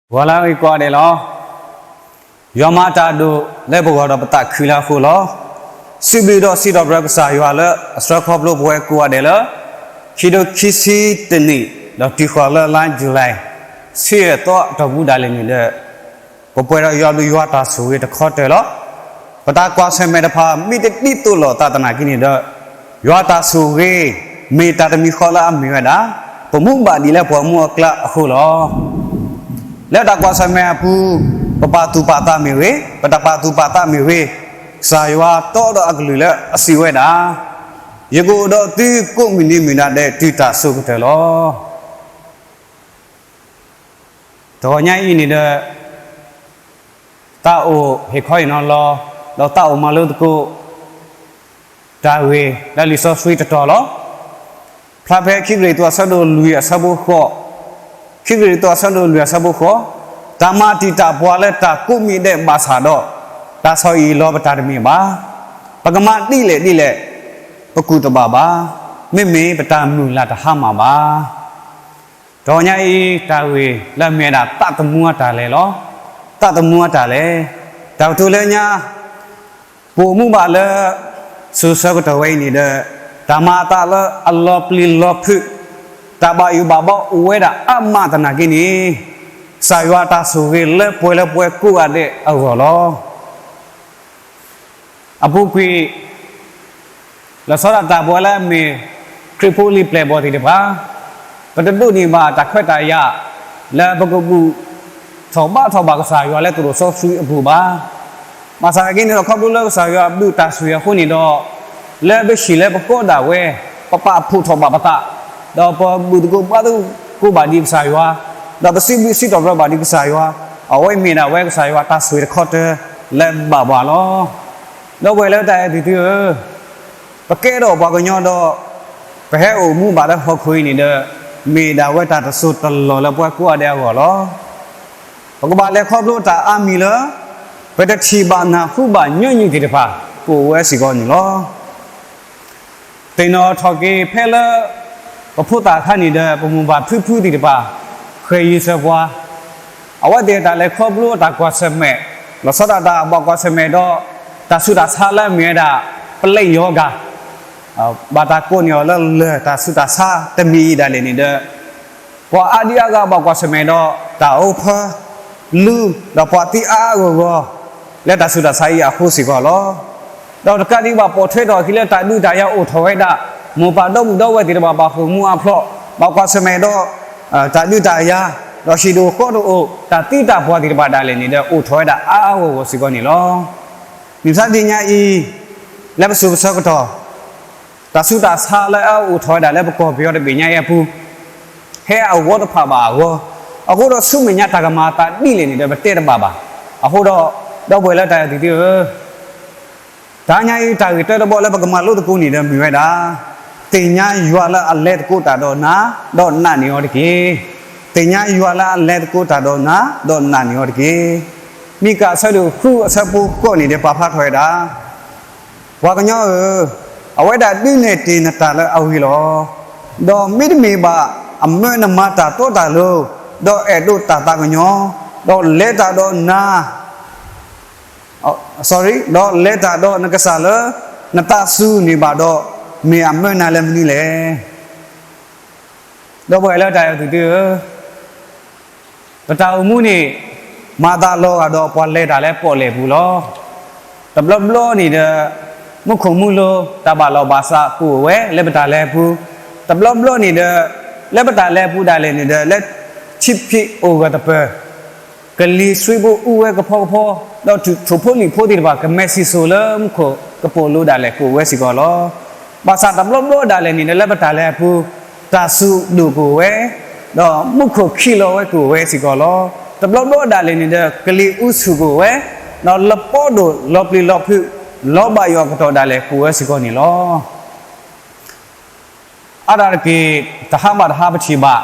ဂီၤလၢအဂ့ၤကိးဂၤဒဲးလီၤ. ယွၤမၤတၢ်ဒိၣ်လၢပဂီၢ်ဒီးပသးခုလၢအဃိလီၤ. စံးဘျုးဒီးစံးထီၣ်ပတြၢၤကစၢ်ယွၤလၢအဆှၢခီဖျိပဝဲကိးဂၤဒဲးလၢ ခံထိခံဆံတနံၣ် ဒီးတုၤဃီၤလၢလါယူၤလံ ဆံယဲၢ်သီအတီၢ်ပူၤဒၣ်လဲာ်န့ၣ်ဒီး ပပှဲၤဒီးယွၤဘျုးယွၤတၢ်ဆိၣ်ဂ့ၤတခီတၢၤလီၤ. ပတၢ်ကွၢ်ဆၢၣ်မဲာ်တဖၣ် မ့ၢ်တဒ်သိးလိာ်သးသနာ်က့န့ၣ်ဒီး ယွၤတၢ်ဆိၣ်ဂ့ၤ မ့ၢ်တၢ်တမံၤဃီလၢအမ့ၢ်ဝဲဒၣ် ပမူဘၣ်ဒံးလၢပှၤမူအကျါအဃိလီၤ. လၢတၢ်ကွၢ်ဆၢၣ်မဲာ်အပူၤ ပပာ်သူၣ်ပာ်သးမ့ၢ်ဂ့ၤ, ပတပာ်သူၣ်ပာ်သးမ့ၢ်ဂ့ၤ, ကစၢ်ယွၤတီဒီးအကလုၢ်လၢအစံးဝဲဒၣ်, ယကအိၣ်ဒီးသုကိးမုၢ်နံၤမုၢ်နၤဒဲးတုၤတၢ်စိကတၢၢ်လီၤ. တဂီၤညါအံၤန့ၣ်ဒီး သးအိၣ်ဟ့ၣ်ခီဟ့ၣ်နီၤလီၤ, ဒီးသးအိၣ်မၤလိသကိး တၢ်ဂ့ၢ်လၢလံာ်စီဆှံတတီၤလီၤ. ဖျါဖဲခံကရံၣ်သူးအဆၢဒိၣ်လွံၢ်အဆၢဖိဃိး, ခံကရံၣ်သူးအဆၢဒိၣ်လွံၢ်အဆၢဖိဃိး, တၢ်မၤတံာ်တာ်ပှၤလၢတၢ်ကိးမံၤဒဲးဘၣ်ဆၣ်ဒီး တၢ်ဆီၣ်အံၣ်လီၤပတၢ်တမ့ၢ်ဘၣ်. ပကမၤဒ်လဲၣ်ဒ်လဲၣ် ပကူၣ်တဘၣ်ဘၣ်, မ့မ့ၢ်ပတၢ်မုၢ်လၢ်တဟါမၢ်ဘၣ်. တဂီၤညါအံၤ တၢ်ဂ့ၢ်လၢအမ့ၢ်ဝဲဒၣ်သးသမူအတၢ်လဲၤလီၤ. သးသမူအတၢ်လဲၤ, တၢ်ကတိၤလၢညါ ပအိၣ်မူဘၣ်လၢ စိၤဆၢကတီၢ်ဝဲအံၤန့ၣ်ဒီး တၢ်မၤအသးလၢအလီၤပျံၤလီၤဖုး, တၢ်ဘၣ်ယိၣ်ဘၣ်ဘီအိၣ်ဝဲဒၣ်အါမးသနာ်က့န့ၣ်, ကစၢ်ယွၤတၢ်ဆိၣ်ဂ့ၤလၢပှဲၤလၢပှဲၤကိးဂၤဒဲးအဂီၢ်လီၤ. အပူၤကွံာ် လီၤဆီဒၣ်တၢ်ပဝဲလၢအမ့ၢ်ခရံာ်ဖိလံၤပျဲၢ်ဘီၣ်သ့ၣ်တဖၣ်, ပတဒိးန့ၢ်ဘၣ်တၢ်ခွဲးတၢ်ယာ် လၢပကဘူၣ်ထီၣ်ဘါထီၣ်ဘၣ်ကစၢ်ယွၤလၢသရိာ်စီဆှံအပူၤဘၣ်. ဘၣ်ဆၣ်သနာ်က့န့ၣ်ဒီး ခီဖျိလၢကစၢ်ယွၤဘျုးတၢ်ဆိၣ်ဂ့ၤအဃိန့ၣ်ဒီး, လၢပဟံၣ်လၢပဃီဒၣ်ဝဲ, ပပာ်ဖှိၣ်ထီၣ်ဘၣ်ပသး, ဒီးပဘူၣ်သကိးဘါသကိးဘၣ်ဒံးကစၢ်ယွၤ, ဒီးပစံးဘျုးစံးထီၣ်ပတြၢၤဘၣ်ဒံးကစၢ်ယွၤ, အဝဲမ့ၢ်ဒၣ်ဝဲကစၢ်ယွၤတၢ်ဆိၣ်ဂ့ၤတခီတၢၤလၢဘၣ်ပှၤလီၤ. ဒီပုၢ်ဝဲၢ်လၢတၢ်အဲၣ်သုသုဧၢ, ပကဲထီၣ်ပှၤကညီဒီး ပဟဲအိၣ်မူဘၣ်လၢဟီၣ်ခိၣ်အံၤန့ၣ်ဒီး, မ့ၢ်ဒၣ်ဝဲတၢ်တစိၢ်တလီၢ်လၢပှၤကိးဂၤဒဲးအဂီၢ်လီၤ. ပကဘၣ်လဲၤခီဖျိတၢ်အါမံၤလၢ ပတထံၣ်ဘၣ်နၢ်ဟူဘၣ်ညီနုၢ်သ့ၣ်တဖၣ် ကအိၣ်ဝဲစ့ၢ်ကီးန့ၣ်လီၤ. သ့ၣ်နီၣ်ထီၣ်က့ၤဖဲလၢ ပဖိသၣ်အခါန့ၣ်ဒီး ပမိၢ်ပၢ်ဖုဖုသ့ၣ်တဖၣ် ဃဲၤယံၤဆၢပှၤ, အဝဲသ့ၣ်တၢ်လဲၤခီဖျိတၢ်ကွၢ်ဆၢၣ်မဲာ်, လီၤဆီဒၣ်တၢ်ဘၣ်ကွၢ်ဆၢၣ်မဲာ်ဒီး တၢ်ဆူးတၢ်ဆါလၢအမ့ၢ်ဝဲဒၣ် ပလဲယီၤဂၤ ဘၣ်တၢ်ကိးန့ၢ်အီၤလၢလၢၢ်တၢ်ဆူးတၢ်ဆါတမံၤအံၤဒၣ်လဲာ်န့ၣ်ဒီး, ပှၤအါဒံအါဂၤဘၣ်ကွၢ်ဆၢၣ်မဲာ်ဒီး တၢ်အိၣ်ဖၢလူ, ဒီးပှၤသံအါအါဂီၢ်ဂီၢ် လၢတၢ်ဆူးတၢ်ဆါအံၤအဃိစ့ၢ်ကီးလီၤ. ဒီးတကးဒံးဘၣ်ပိာ်ထွဲထီၣ်အခံလၢတၢ်ဒုးတၢ်ယၤအိၣ်ထီၣ်ဝဲဒၣ်, မိၢ်ပၢ်ဒီပုၢ်ဒီဝဲၢ်သ့ၣ်တဖၣ်ဘၣ်ဃုာ်မူအဖျိး, ဘၣ်ကွၢ်ဆၢၣ်မဲာ်ဒီး တၢ်ဒုးတၢ်ယၤ, ဒီးဟံၣ်ဒိၣ်ဃီဒိၣ်အိၣ် တၢ်သံတၢ်ပှၢ်သ့ၣ်တဖၣ်ဒၣ်လဲာ်န့ၣ်ဒီး အိၣ်ထီၣ်ဝဲဒၣ်အါအါဂီၢ်ဂီၢ်စ့ၢ်ကီးန့ၣ်လီၤ. မုၢ်မဆါတနံၤညါအံၤ, လၢပစိၤပဆၢကတီၢ် တၢ်ဆူးတၢ်ဆါလၢအအိၣ်ထီၣ်ဝဲဒၣ်လၢပကီၢ်ပယီၤတဘ့ၣ်ညါအံၤအပူၤ, ဟဲအဂီၢ်တဖၣ်ဘၣ်အဂီၢ်, အဃိဒီးဆူမဲာ်ညါတၢ်ကမၤအသးဒ်လဲၣ်န့ၣ်ဒီး ပတဲတဘၣ်ဘၣ်. အဃိဒီး ဒီပုၢ်ဝဲၢ်လၢတၢ်အဲၣ်သုသုဧၢ, တနံၤညါအံၤတၢ်ဂ့ၢ်တၢတဘီလၢပကမၤလိသကိးန့ၣ်ဒီးမ့ၢ်ဝဲဒၣ်, သ့ၣ်ညါယွၤလၢအလဲၤသကိးတၢ်ဒီးနၤ, ဒီးနာ်န့ၢ်အီၤတက့ၢ်. သ့ၣ်ညါယွၤလၢအလဲၤသကိးတၢ်ဒီးနၤ, ဒီးနာ်န့ၢ်အီၤတက့ၢ်. မံကၤအဆၢဒိၣ်ဃုအဆၢဖိဃိးန့ၣ်ဒီးပာ်ဖျါထီၣ်ဝဲဒၣ် ပှၤကညီဧၢ, အဝဲဒၣ်ဒုးနဲၣ်တ့ၢ်နတၢ်လၢအဂ့ၤလီၤ. ဒီးမ့တမ့ၢ်ဘၣ်အမၢနမၤတၢ်တီတၢ်လိၤ, ဒီးအဲၣ်ဒိးတၢ်သးကညီၤ, ဒီးလဲၤတၢ်ဒီးနၤ, ဒီးလဲၤတၢ်ဒီးနကစၢ်လၢနသးစူၤန့ၣ်ဘၣ်ဒီး, မ့ၢ်အမၢနၤလၢမနုၤလဲၣ်. ဒီပုၢ်ဝဲၢ်လၢတၢ်အဲၣ်သုသုဧၢ, ပတၢ်အိၣ်မူန့ၣ် မၤသးလီၤဂာ်ဒီးပှၤလဲၤတၢ်လၢပီၣ်လဲၣ်ပူၤလီၤ. တဘျီဘျီန့ၣ်ဒီး မူခိၣ်မူလိၤ တၢ်ဘၣ်လီၢ်ဘၣ်စးကအိၣ်ဝဲလၢပတၢ်လဲၤပူၤ, တဘျီဘျီန့ၣ်ဒီး လၢပတၢ်လဲၤပူၤဒၣ်လဲာ်န့ၣ်ဒီး လၢထံဖံးအိၣ်ဂၢၢ်သပၢၤ ကလံၤဆှံဖိအူဝဲကဖီကဖီ, ဒီးထိၣ်ဖိလံၣ်ဖိသ့ၣ်တဖၣ် ကမဲာ်ဆံၣ်စိၤလၢမူခိၣ်ကပိာ်လိၤဒၣ်လဲာ်ကအိၣ်ဝဲစ့ၢ်ကီးလီၤ. ဘၣ်ဆၣ်တဘျီဘျီဒၣ်လဲာ်န့ၣ်ဒီး လၢပတၢ်လဲၤအပူၤ တၢ်စူၤဒိၣ်ကအိၣ်ဝဲ, ဒီးမူခိၣ်ခံးလီၤဝဲကအိၣ်ဝဲစ့ၢ်ကီးလီၤ. တဘျီဘျီဒၣ်လဲာ်န့ၣ်ဒီး ကလံၤအူဆူၣ်ကအိၣ်ဝဲ, ဒီးလပီဒိၣ်လီၤပျံၤလီၤဖုး လီၤဘၣ်ယိၣ်အကတီၢ်ဒၣ်လဲာ်ကအိၣ်ဝဲစ့ၢ်ကီးန့ၣ်လီၤ. အါဒၣ်တက့ၢ် တဟါဘၣ်တဟါပထံၣ်ဘၣ်,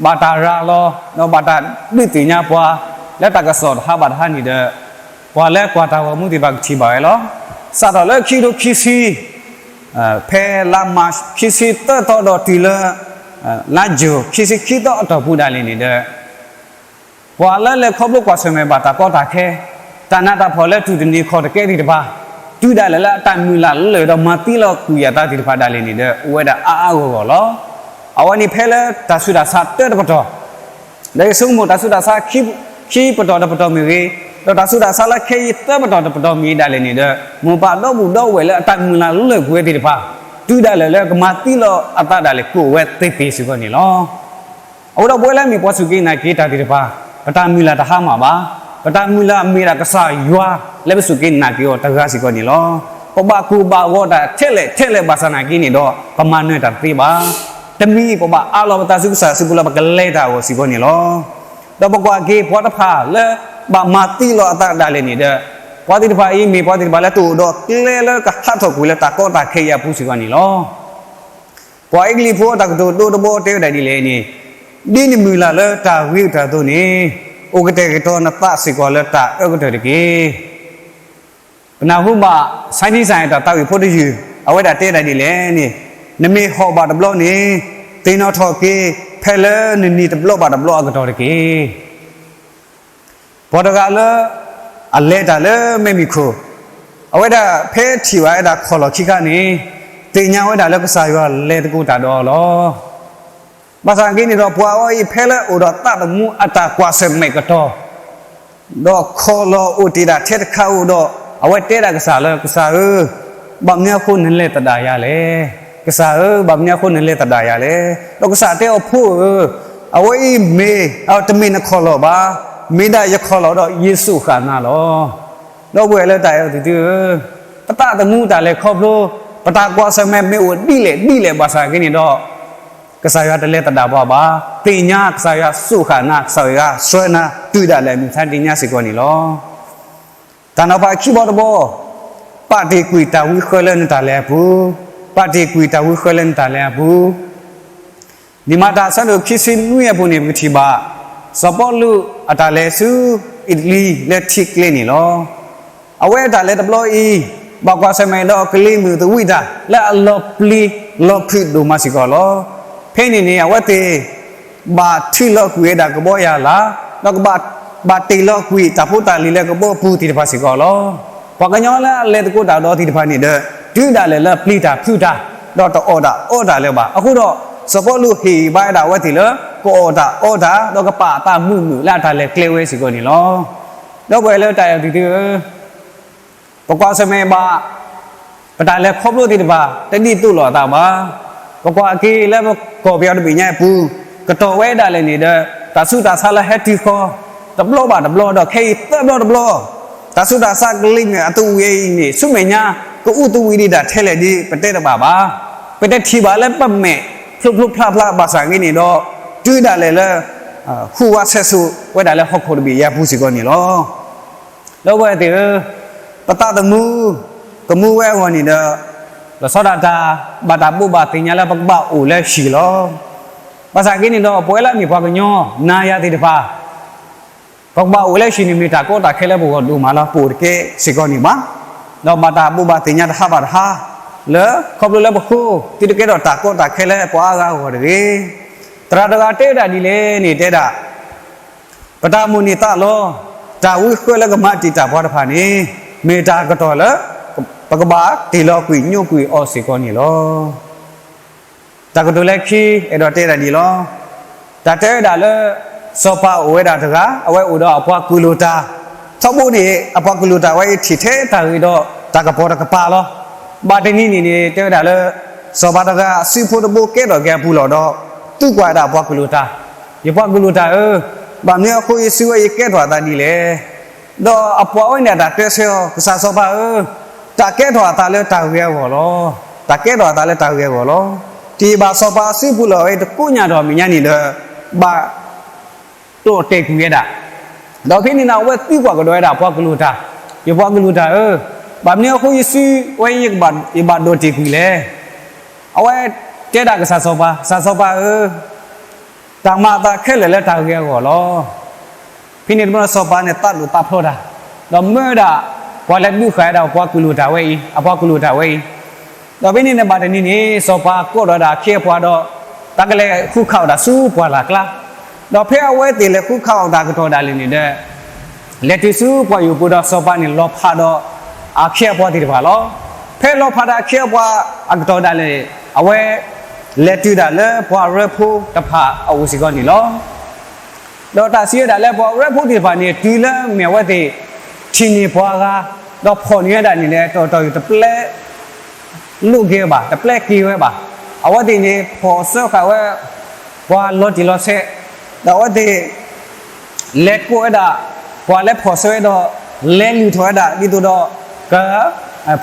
ဘၣ်တၢ်ရၤလီၤ ဒီးဘၣ်တၢ်ဒုးသ့ၣ်ညါပှၤ လၢတၢ်ကစီၣ်တဟါဘၣ်တဟါန့ၣ်ဒီး ပှၤလၢကွၢ်တၢ်ဂီၤမူသ့ၣ်တဖၣ်ကထံၣ်ဘၣ်ဝဲလီၤ. စးထီၣ်လၢခံထိခံဆံ, ဖဲလါမၢ်ၡးခံဆံသၢသီဒီးတုၤလၢ လါယူၤခံဆံခံသီအတီၢ်ပူၤဒၣ်လဲာ်န့ၣ်ဒီး ပှၤလၢလဲၤခီဖျိကွၢ်ဆၢၣ်မဲာ်ဘၣ်တၢ်ကီတၢ်ခဲ, တၢ်နးတၢ်ဖှီၣ်လၢတူၢ်တန့ၢ်ခီၣ်တကဲသ့ၣ်တဖၣ်, တုၤဒၣ်လဲာ်လၢအတၢ်မုၢ်လၢ်လၢာ်ဒီးမၤသံလီၤကွံာ်အသးသ့ၣ်တဖၣ်ဒၣ်လဲာ်န့ၣ်ဒီး အိၣ်ဝဲဒၣ်အါအါဂီၢ်ဂီၢ်လီၤ. အဝဲန့ၣ်ဖဲလၢတၢ်ဆူးတၢ်ဆါတၢတပတီၢ် ဒီးယဆိကမိၣ်တၢ်ဆူးတၢ်ဆါခံပတီၢ်တပတီၢ်မ့ၢ်ဂ့ၤ, ဒီးတၢ်ဆူးတၢ်ဆါလၢခဲအံၤသၢပတီၢ်တပတီၢ်မ့ၢ်ဒၣ်လဲာ်န့ၣ်ဒီး မိၢ်ပၢ်ဒီပုၢ်ဒီဝဲၢ်လၢအတၢ်မုၢ်လၢ်လၢာ်ကွံာ်ဝဲသ့ၣ်တဖၣ်, တုၤဒၣ်လဲာ်လၢကမၤသံလီၤအသးဒၣ်လဲာ်ကအိၣ်ဝဲသ့သ့စ့ၢ်ကီးန့ၣ်လီၤ. အဃိဒီးပဝဲလၢအမ့ၢ်ပှၤစူၢ်က့ၤနာ်က့ၤတၢ်သ့ၣ်တဖၣ်, ပတၢ်မုၢ်လၢ်တဟါမၢ်ဘၣ်. ပတၢ်မုၢ်လၢ်မ့ၢ်ဒၣ်ကစၢ်ယွၤလၢပစူၢ်က့ၤနာ်က့ၤအီၤတဂၤစ့ၢ်ကီးန့ၣ်လီၤ. ပဘၣ်ကိၢ်ဘၣ်ဂီၤတၢ်ထဲလဲၣ်ထဲလဲၣ်ဘၣ်ဆၣ်နာ်က့န့ၣ်ဒီး ပမၤနၢၤတၢ်တသ့ဘၣ်. တမံၤပဘၣ်အးလီၤပသးဆူကစၢ်အစုပူၤလၢပကလဲၤတၢ်အဂီၢ်စ့ၢ်ကီးန့ၣ်လီၤ. ဒီးပကွၢ်က့ၤပှၤတဖၣ်လၢဘၣ်မၤသံလီၤအသးဒၣ်လဲာ်န့ၣ်ဒီး, ပှၤသ့ၣ်တဖၣ်အံၤမ့ၢ်ပှၤသ့ၣ်တဖၣ်လၢတအိၣ်ဒီးကျဲလၢကဟးထီၣ်ကွံာ်လၢတၢ်ကီတၢ်ခဲအံၤအပူၤစ့ၢ်ကီးန့ၣ်လီၤ. ပှၤအ့ကလံးဖိအတၢ်ကတိၤဒိတဘီတဲဝဲဒၣ်ဒ်လဲၣ်န့ၣ်, ဒ်နမုၢ်လၢ်လၢတၢ်ဂ့ၤအတၢ်အသိးန့ၣ်, အိၣ်ကတဲာ်ကတီၤနသးစ့ၢ်ကီးလၢတၢ်အၢကတၢၢ်တက့ၢ်. ပနၢ်ဟူဘၣ် Scientist တၢ်သးဝံၣ်ဖိတယုၢ် အဝဲဒၣ်တဲဒၣ်ဒ်လဲၣ်န့ၣ်, နမ့ၢ်ဟီၣ်ဘၣ်တဘျီန့ၣ်, သ့ၣ်နီၣ်ထီၣ်က့ၤ ဖဲလၢနနံၤတဘျီဘၣ်တဘျီအကတီၢ်တက့ၢ်. ပှၤတဂၤလၢအလဲၤတၢ်လၢမဲးမုၢ်ခိၣ်, အဝဲဒၣ်ဖဲထံၣ်ဘၣ်ဝဲဒၣ်ခီၣ်လီၢ်ခံခါန့ၣ်, သ့ၣ်ညါဝဲဒၣ်လၢကစၢ်ယွၤလဲၤသကိးတၢ်ဒီးအီၤလီၤ. ဘၣ်ဆၣ်က့န့ၣ်ဒီး ပှၤအံၤဖဲလၢအိၣ်ဒီးသးသမူအတၢ်ကွၢ်ဆၢၣ်မဲာ်ကတီၢ် ဒီးခီၣ်လီၢ်အိၣ်တ့ၢ်ဒၣ်ထဲတခါဧိၤဒီး, အဝဲတဲဒၣ်ကစၢ်လၢ ကစၢ်ဧၢ, ဘၣ်မနုၤအဃိနလဲၤသဒၣ်ယၤလဲၣ်. ကစၢ်ဧၢ, ဘၣ်မနုၤအဃိနလဲၤသဒၣ်ယၤလဲၣ်. ဒီးကစၢ်တဲအီၤ ဖိဧၢ, အဝဲအံၤမ့ၢ်, တမ့ၢ်နခီၣ်လီၢ်ဘၣ်, မ့ၢ်ဒၣ်ယခီၣ်လီၢ်ဒီးယ့ၣ်ၡူးဃၣ်နၤလီၤ. ဒီပုၢ်ဝဲၢ်လၢတၢ်အဲၣ်အီၤသ့ၣ်သုဧၢ, ပသးသမူတၢ်လဲၤခီဖျိ, ပတၢ်ကွၢ်ဆၢၣ်မဲာ်မ့ၢ်အိၣ်ဒ်လဲၣ်ဒ်လဲၣ်ဘၣ်ဆၣ်က့န့ၣ်ဒီး ကစၢ်ယွၤတလဲၤသဒၣ်ပှၤဘၣ်. သ့ၣ်ညါကစၢ်ယွၤစူးဃာ်နၤ, ကစၢ်ယွၤဆှၢနၤ, တုၤဒၣ်လဲာ်မုၢ်ဆါတနံၤညါစ့ၢ်ကီးန့ၣ်လီၤ. တၢ်နီၤဖးခံဘီတဘီ, ပာ်တ့ၢ်ကွံာ်တၢ်ဝံဃၢလၢနတၢ်လဲၤအပူၤ, ပာ်တ့ၢ်ကွံာ်တၢ်ဝံဃၢလၢနတၢ်လဲၤအပူၤ. လံာ်မၤတၢ်အဆၢဒိၣ်ခံဆံနွံအပူၤန့ၣ် ပကထံၣ်ဘၣ် စီၤပီလူးအတၢ်လဲၤဆူအံၣ်တလံလၢထံကျဲန့ၣ်လီၤ. အဝဲအတၢ်လဲၤတဘျီအံၤ, ဘၣ်ကွၢ်ဆၢၣ်မဲာ်ဒီးကလံၤမုၢ်သဝံတၢ် လၢအလီၤပျံၤလီၤဖုးဒိၣ်မးစ့ၢ်ကီးလီၤ. ဖဲန့ၣ်န့ၣ် အဝဲသ့ၣ် ဘၣ်ထုးလီၤကွံာ်ဝဲဒၣ်ကဘီယၤလၤ, ဒီးကဘၣ်, ဘၣ်တ့ၢ်လီၤကွံာ်တၢ်ဖိတၢ်လံၤလၢကဘီပူၤသ့ၣ်တဖၣ်စ့ၢ်ကီးလီၤ. ပှၤကညီလၢအလဲၤသကိးတၢ်ဒီးသ့ၣ်တဖၣ်န့ၣ်ဒီး, တုၤဒၣ်လဲာ်လၢပျံၤတၢ်ဖုးတၢ်, ဒီးတအီၣ်တၢ်အီတၢ်လၢၤဘၣ်. အဃိဒီး, စီၤပီလူးဟ့ၣ်ဂံၢ်ဘါဝဲဒၣ်အဝဲသ့ၣ်လၢ ကအီၣ်တၢ်အီတၢ်, ဒီးကပာ်အသးမုာ်မုာ်လၢအတၢ်လဲၤကျဲဝဲစ့ၢ်ကီးန့ၣ်လီၤ. ဒီပုၢ်ဝဲၢ်လၢတၢ်အဲၣ်အီၤသ့ၣ်သုဧၢ, ပကွၢ်ဆၢၣ်မဲာ်ဘၣ် ပတၢ်လဲၤခီဖျိသ့ၣ်တဖၣ် တဒ်သိးလိာ်အသးဘၣ်. ပကွၢ်က့ၤလၢပကီၢ်ပယီၤတဘ့ၣ်ညါအပူၤ, ကတီၢ်ဝဲဒၣ်လဲာ်န့ၣ်ဒီး, တၢ်ဆူးတၢ်ဆါလၢဟဲတုၤဃီၤ, တဘျီဘၣ်တဘျီဒီးခဲအံၤသၢဘျီတဘျီ, တၢ်ဆူးတၢ်ဆါကလံၤမုၢ်အသဝံအံၤန့ၣ် ဆူမဲာ်ညါ, ကအူသဝံဒံးဒၣ်ထဲလဲၣ်ဒ်ပတဲတဘၣ်ဘၣ်. ပတထံၣ်ဘၣ်လၢပမဲာ်ဖျိဖျိဖျါဖျါဘၣ်ဆၣ်က့န့ၣ်ဒီး, တုၤဒၣ်လဲာ်လၢ ဟူးဝးဆဲးစိးဝဲဒၣ်လၢဟီၣ်ခိၣ်တဘ့ၣ်ညါအပူၤစ့ၢ်ကီးန့ၣ်လီၤ. ဒီပုၢ်ဝဲၢ်သ့ၣ်ဧၢ, ပသးသမူ, ကမူဝဲအဂီၢ်န့ၣ်ဒီး, လီၤဆီဒၣ်တၢ်, ဘၣ်တၢ်ဘိးဘၣ်သ့ၣ်ညါလၢပကဘၣ်အိၣ်လၢဟံၣ်လီၤ. ဘၣ်ဆၣ်က့န့ၣ်ဒီး ပဝဲလၢအမ့ၢ်ပှၤကညီ, နၤယၤသ့ၣ်တဖၣ် ပကဘၣ်အိၣ်လၢဟံၣ်န့ၣ်မ့ၢ်တၢ်ကီတၢ်ခဲလၢပဂီၢ်ဒိၣ်မးလီၤ. ပအိၣ်တကဲစ့ၢ်ကီးန့ၣ်ဘၣ်. ဒီးဘၣ်တၢ်ဘိးဘၣ်သ့ၣ်ညါတဟါဘၣ်တဟါ, လၢခီဖျိလၢပဃိ, သုတကဲထီၣ်တၢ်ကီတၢ်ခဲလၢပှၤအါဂၤအဂီၢ်တဂ့ၤ. သရၣ်တဂၤတဲဝဲဒၣ်ဒ်လဲၣ်န့ၣ်တဲဒၣ်, ပတၢ်မိၣ်န့ၢ်သးလီ, တၢ်ဝံဃၢလၢကမၤတံာ်တာ်ပှၤတဖၣ်န့ၣ်, မ့ၢ်တၢ်ကတီၢ်လၢ ပကဘၣ်တ့ၢ်လီၤကွံာ်ညိကွံာ်အီၤစ့ၢ်ကီးန့ၣ်လီၤ. တၢ်ကတိၤလၢခံအဲၣ်ဒိးတဲဒၣ်ဒ်အံၤလီၤ. တၢ်တဲဝဲဒၣ်လၢ စီၤပၤအိၣ်ဝဲဒၣ်တဂၤ, အဝဲအိၣ်ဒီးအပှၤကုၢ်လိာ်တၢ်, ထီဘိန့ၣ် အပှၤကုၢ်လိာ်တၢ်ဝဲအံၤထံၣ်ထဲတၢ်ဂ့ၤဒီးတၢ်ကပီၤတကပၤလီၤ. ဘၣ်တနံၤန့ၣ်န့ၣ် တဲဝဲဒၣ်လၢ စီၤပၤတဂၤ အစုဖိတဘိကဲထီၣ်က့ၤအပူၤလီၤဒီး သံကွၢ်ဝဲဒၣ်အပှၤကုၢ်လိာ်တၢ်, ယပှၤကုၢ်လိာ်တၢ်ဧၢ, ဘၣ်မနုၤအဃိယစုဝဲယကဲထီၣ်အသးဒ်လဲၣ်. ဒီးအပှၤဝဲန့ၣ်အတၢ်တဲဆၢအီၤ, ကစၢ်စီၤပၤဧၢ, တၢ်ကဲထီၣ်အသးလၢတၢ်ဂ့ၤအဂီၢ်လီၤ. တၢ်ကဲထီၣ်အသးလၢတၢ်ဂ့ၤအဂီၢ်လီၤ. တယံာ်ဘၣ်စီၤပၤအစုပူၤလီၤဝဲတကိညၣ်ဒီးမဲာ်ညါန့ၣ်ဒီး ဘၣ် တိာ်တဲာ်ကွံာ်ဝဲဒၣ်. ဒီးဖဲန့ၣ်န့ၣ် အဝဲသံကွၢ်ကဒီးဝဲဒၣ်ပှၤကုၢ်လိာ်တၢ်, ယပှၤကုၢ်လိာ်တၢ်ဧၢ, ဘၣ်မနုၤအဃိယစုဝဲယဘၣ်ဒိးတဲာ်ကွံာ်လဲၣ်. အဝဲတဲဒၣ်ကစၢ်စီၤပၤ, ကစၢ်စီၤပၤဧၢ, တၢ်မၤအသးခဲလၢာ်လၢတၢ်ဂ့ၤအဂီၢ်လီၤ. ဖဲန့ၣ်တဘျီစီၤပၤန့ၣ်သးဒိၣ်သးဖျိးတၢ်, ဒီးမၢဝဲဒၣ်ပှၤလဲၤဒုးဃာ်ဝဲဒၣ်ပှၤကုၢ်လိာ်တၢ်ဝဲအံၤ, အပှၤကုၢ်လိာ်တၢ်ဝဲအံၤ. ဒီးဖဲန့ၣ်န့ၣ်ဘၣ်တနံၤန့ၣ် စီၤပၤကိးဒီးဝဲဒၣ်အခ့အပှၤဒီး တၢ်ကလဲၤဃုခးအီၣ်တၢ်ဆူပှၢ်လၢ်ကျါ. ဒီးဖဲအဝဲသ့ၣ်လဲၤဃုခးအီၣ်တၢ်အကတီၢ်ဒၣ်လဲာ်န့ၣ်ဒီး လဲၤတုၤဆူပှၤယိၣ်ပူၤဒီးစီၤပၤန့ၣ်လီၤဖးဒီးအခ့အပှၤသ့ၣ်တဖၣ်လီၤ. ဖဲလီၤဖးဒီးအခ့အပှၤအကတီၢ်ဒၣ်လဲာ် အဝဲလဲၤတုၤဒၣ်လၢပှၤအရၢဖိတဖၣ်အအိၣ်စ့ၢ်ကီးန့ၣ်လီၤ. ဒီးတၢ်စံးဝဲဒၣ်လၢပှၤအရၢဖိသ့ၣ်တဖၣ်န့ၣ် တုၤလၢမ့ၢ်အဝဲသ့ၣ် ထံၣ်န့ၢ်ပှၤဂၤ ဒီးဖီၣ်န့ၢ်ဝဲဒၣ်န့ၣ်ဒီး တၢ်တၢ်တပျဲ လိၣ်က့ၤဝဲဘၣ်, တပျဲက့ၤဝဲဘၣ်. အဝဲသ့ၣ်န့ၣ် ဖီၣ်ဆှၢဃာ်ဝဲ ပှၤလီၤတံၢ်လီၤဆဲး, ဒီးအဝဲသ့ၣ် လဲၤကိးဝဲဒၣ် ပှၤလၢဖီၣ်ဆှၢဝဲဒီး လဲၤလုၢ်ထီၣ်ဝဲဒၣ် ဒ်သိးဒီး က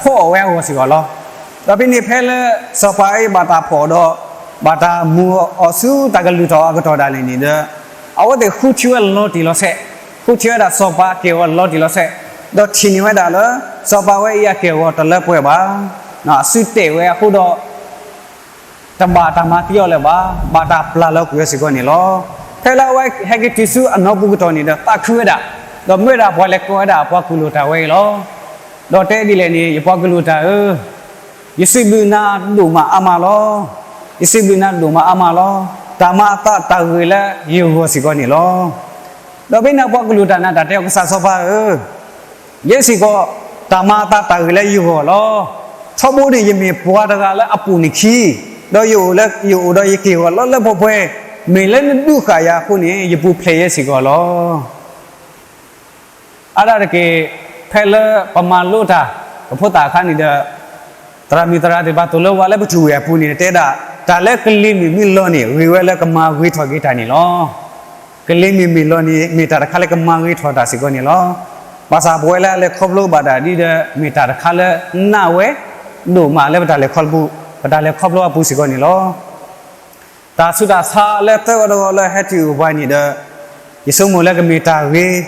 ဖီအီၣ်ဝဲအဂီၢ်စ့ၢ်ကီးလီၤ. ဒီးဖဲန့ၣ်ဖဲလၢစီၤပၤအံၤဘၣ်တၢ်ဖီၣ်ဒီး ဘၣ်တၢ်မူအီၤဆူတၢ်ကလုၢ်ထီၣ်အကတီၢ်ဒၣ်လဲာ်န့ၣ်ဒီး အဝဲသ့ၣ်ဃုထံၣ်ဝဲလီၤတံၢ်လီၤဆဲး, ဃုထံၣ်ဝဲဒၣ်စီၤပၤက့ၢ်ဂီၤလီၤတံၢ်လီၤဆဲး, ဒီးထံၣ်န့ၢ်ဝဲဒၣ်လၢ စီၤပၤဝဲအံၤအက့ၢ်ဂီၤတလၢပှဲၤဘၣ်, အစုတဲာ်ဝဲအဃိဒီး တဘၣ်တၢ်မၤသံအီၤလၢၤဘၣ်, ဘၣ်တၢ်ပျၢ်လီၤကွံာ်အီၤစ့ၢ်ကီးန့ၣ်လီၤ. ဖဲလၢအဝဲဟဲက့ၤတုၤဆူအနီၢ်ပူၤကတီၢ်န့ၣ်ဒီး သးခုဝဲဒၣ်, ဒီးမၢဝဲဒၣ်ပှၤလဲၤကိးဝဲဒၣ်ပှၤကူၣ်လိာ်တၢ်ဝဲအံၤလီၤ. ဒီးတဲဒ်လဲၣ်န့ၣ် ယပှၤကူၣ်လိာ်တၢ်ဧၢ, ယစံးဘျုးနၤဒိၣ်မးအါမးလီၤ. ယစံးဘျုးနၤဒိၣ်မးအါမးလီၤ. တၢ်မၤအသးတၢ်ဂ့ၤလၢယဂီၢ်စ့ၢ်ကီးန့ၣ်လီၤ. ဒီးဖဲန့ၣ်ပှၤကူၣ်လိာ်တၢ်န့ၣ် တၢ်တဲအီၤ ကစၢ်စီၤပၤဧၢ, ယဲစ့ၢ်ကီး တၢ်မၤအသးတၢ်ဂ့ၤလၢယဂီၢ်လီၤ. ထီဘိန့ၣ် ယမ့ၢ်ပှၤတဂၤလၢအပိာ်န့ၢ်ခံ, ဒီးယအိၣ်လၢ ယအိၣ်ဒီးယက့ၢ်ဂီၤလၢလၢပှဲၤပှဲၤ, မ့ၢ်လၢနဒုးဃာ်ယၤအဃိန့ၣ် ယပူၤဖျဲးယဲစ့ၢ်ကီးလီၤ. အါဒၣ်တက့ၢ်, ဖဲလၢပမၤလိတၢ် ပဖိသၣ်အခါန့ၣ်ဒီး သရၣ်မုၣ်သရၣ်သ့ၣ်တဖၣ်သိၣ်လိဝဲလၢပထူၣ်ဝဲၢ်အပူၤန့ၣ် တဲဒၣ် တၢ်လၢကလံၤမုၢ်မ့ၢ်လီၤန့ၣ် ဂ့ၤဝဲလၢကမၤဂ့ၤထီၣ်က့ၤတၢ်န့ၣ်လီၤ. ကလံၤမုၢ်မ့ၢ်လီၤန့ၣ် မ့ၢ်တၢ်တခါလၢကမၤဂ့ၤထီၣ်တၢ်စ့ၢ်ကီးန့ၣ်လီၤ. ဘၣ်ဆၣ်ပဝဲလၢအလဲၤခီဖျိဘၣ်တၢ်ဒ်ဒီး မ့ၢ်တၢ်တခါလၢနးဝဲဒိၣ်မးလၢပတၢ်လဲၤခီဖျိ, ပတၢ်လဲၤခီဖျိအပူၤစ့ၢ်ကီးန့ၣ်လီၤ. တၢ်ဆူးတၢ်ဆါလၢသၢဝီတဝီလၢဟဲတုၤအိၣ်ပှၤန့ၣ်ဒီး ယဆိကမိၣ်လၢကမ့ၢ်တၢ်ဂ့ၤ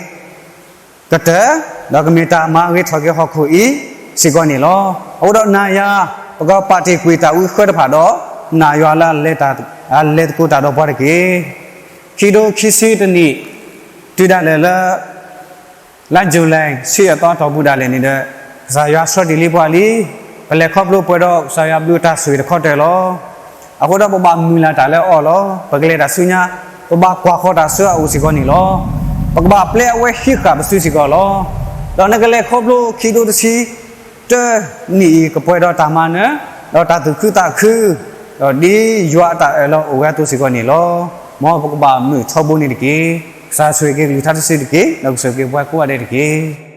ကတၢၢ်, ဒီးကမ့ၢ်တၢ်မၤဂ့ၤထီၣ်က့ၤဟီၣ်ခိၣ်အံၤစ့ၢ်ကီးန့ၣ်လီၤ. အဃိဒီးနၤယၤ ပကပာ်တ့ၢ်ကွံာ်တၢ်အုးဃၢတဖၣ်ဒီး နာ်ယွၤလၢအလဲၤသကိးတၢ်ဒီးပှၤတက့ၢ်. ခံကထိခံဆံတနံၣ် တုၤဒၣ်လဲာ်လၢ လါယူၤလံ ဆံယဲၢ်သီအတီၢ်ပူၤဒၣ်လဲာ်န့ၣ်ဒီး ကစၢ်ယွၤဆှၢတ့ၢ်လံပှၤလံ. ပလဲၤခီဖျိပှဲၤဒီးကစၢ်ယွၤဘျုးတၢ်ဆိၣ်ဂ့ၤတခီတၢၢ်လီၤ. အဃိဒီးပဘၣ်မုၢ်လၢ်တၢ်လၢအီၤလီၤ. ပကလဲၤတၢ်ဆူညါ ပဘၣ်ကွၢ်ဃီၤတၢ်ဆူအအိၣ်စ့ၢ်ကီးန့ၣ်လီၤ. ပကဘၣ်ပျဲအဝဲဟံးဃာ်ပစုစ့ၢ်ကီးလီၤ. ဒီးနကလဲၤခီဖျိခံကထိတဆံ တနံၣ်အံၤ ကပှဲၤဒီးတၢ်မၤနၢၤ ဒီးတၢ်သူၣ်ခုသးခု ဒီးဒ်ယွၤအတၢ်အၢၣ်လီၤအိၣ်ဝဲအသိးစ့ၢ်ကီးန့ၣ်လီၤ. မ်ပကဘၣ်မုာ်ထီဘိန့ၣ်တက့ၢ်. ကစၢ်ဆိၣ်ဂ့ၤက့ၤကလုၢ်ကထါတစုတက့ၢ်. ဒီးကဆိၣ်ဂ့ၤက့ၤပှၤကိးဂၤဒဲးတက့ၢ်.